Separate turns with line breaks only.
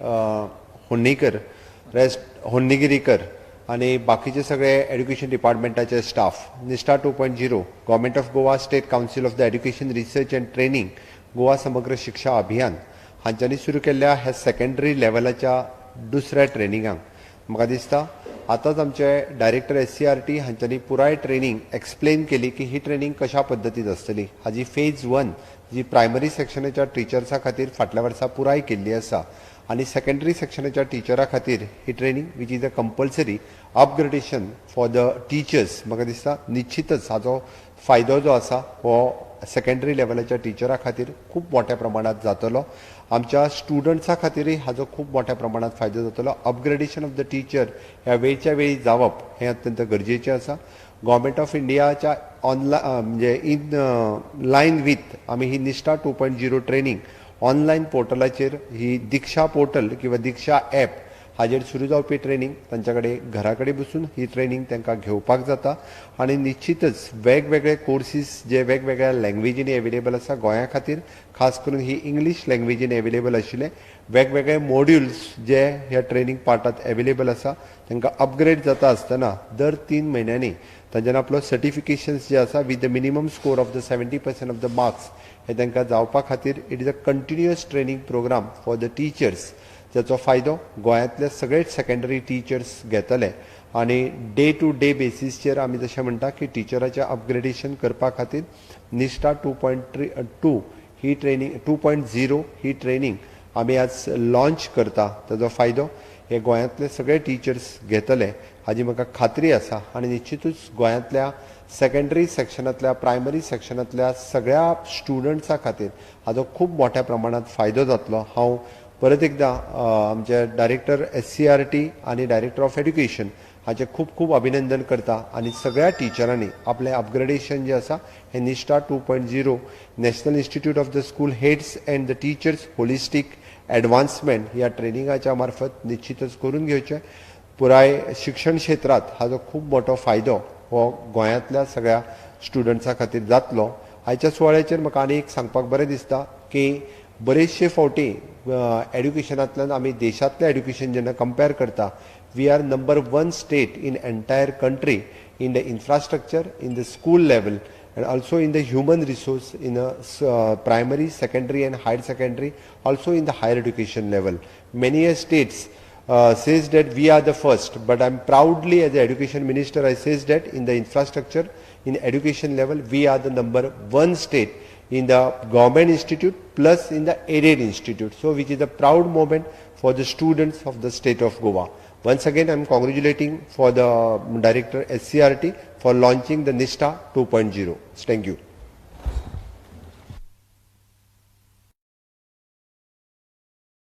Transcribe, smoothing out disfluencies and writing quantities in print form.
होन्नीकर, rest होन्नीगिरीकर आनी बाकीचे सगळे एड्युकेशन डिपार्टमेंटाचे स्टाफ, निष्ठा 2.0, Government of Goa, State Council of the Education Research and Training, Goa समग्र शिक्षा अभियान हांच्यांनी सुरू केल्ल्या ह्या सेकंडरी लेवलाच्या दुसऱ्या ट्रेनिंगाक म्हाका दिसता आतांच आमचे डायरेक्टर एससीईआरटी हांच्यांनी पुराय ट्रेनींग एक्सप्लेन केली की ही ट्रेनींग कशा पद्दतीन आसतली. हाजी फेज वन जी प्रायमरी सेक्शनाच्या टिचर्सा खातीर फाटल्या वर्सा पुराय केल्ली आसा आनी सेकंडरी सेक्शनाच्या टिचरा खातीर ही training, which is a compulsory upgradation for the teachers, म्हाका दिसता निश्चितच हाचो फायदो जो आसा हो सेकंडरी लेवलाच्या टिचरा खातीर खूब मोठ्या प्रमाणात जातलो. आमच्या स्टुडंट्सा खातीरय हाजो खूब मोठ्या प्रमाणात फायदो जातलो. अपग्रेडेशन ऑफ the teacher ह्या वेळच्या वेळी जावप हें अत्यंत गरजेचें आसा. गव्हर्मेंट ऑफ इंडियाच्या ऑनलायन, म्हणजे इन लायन विथ आमी ही निष्ठा 2.0 ट्रेनींग ऑनलायन पोर्टलाचेर, ही दीक्षा पोर्टल किंवा दीक्षा ॲप हाजेर सुरू जावपी ट्रेनींग, तांच्या कडेन घरा कडेन बसून ही ट्रेनींग तांकां घेवपाक जाता आनी निश्चितच वेगवेगळे कोर्सीस जे वेगवेगळ्या लँग्वेजींनी एवेलेबल आसा, गोंया खातीर खास करून ही इंग्लीश लँग्वेजीन एवेलेबल आशिल्ले वेगवेगळे मॉड्युल्स जे ह्या ट्रेनींग पार्टात एवेलेबल आसा, तांकां अपग्रेड जाता आसतना दर 3 म्हयन्यांनी तांच्यानी आपलो सर्टिफिकेशन्स जे आसा with the minimum score of the 70% of the marks हे तांकां जावपा खातीर it is a continuous training program for the teachers, जाचो फायदो गोंयांतले सगळेच सेकंडरी टिचर्स घेतले. आनी डे टू डे बेसीसचेर आमी जशें म्हणटा की टिचराचें अपग्रेडेशन करपा खातीर निष्ठा 2.3 2 ही ट्रेनींग, 2.0 ही ट्रेनींग आमी आज लॉन्च करता. ताजो फायदो हे गोंयांतले सगळे टिचर्स घेतले हाजी म्हाका खात्री आसा आनी निश्चितूच गोंयांतल्या सेकंडरी सेक्शनांतल्या, प्रायमरी सेक्शनांतल्या सगळ्या स्टुडंट्सां खातीर हाजो खूब मोठ्या प्रमाणात फायदो जातलो. हांव परत एकदां आमचे डायरेक्टर एससीईआरटी आनी डायरेक्टर ऑफ एड्युकेशन हाचें खूब खूब अभिनंदन करता आनी सगळ्या टिचरांनी आपलें अपग्रेडेशन जें आसा हें निष्ठा 2.0, National Institute of the School Heads and the Teachers Holistic Advancement ह्या ट्रेनिंगाच्या मार्फत निश्चितच करून घेवचें. पुराय शिक्षण क्षेत्रांत हाजो खूब मोठो फायदो हो गोंयांतल्या सगळ्या स्टुडंट्सां खातीर जातलो. आयच्या सुवाळ्याचेर म्हाका आनी एक सांगपाक बरें दिसता की बरेचशे फावटी एड्युकेशनांतल्यान आमी देशांतलें एड्युकेशन जेन्ना कंपेर करता, we are number one state in entire country in the infrastructure, in the school level and also in the human resource in a primary, secondary and higher secondary, also in the higher education level. Many a states says that we are the first, but I'm proudly, as the education minister, I says that in the infrastructure, in education level, we are the number one state in the government institute plus in the aided institute. So which is a proud moment for the students of the state of Goa. Once again, I am congratulating for the director SCERT for launching the Nishtha 2.0. Thank you.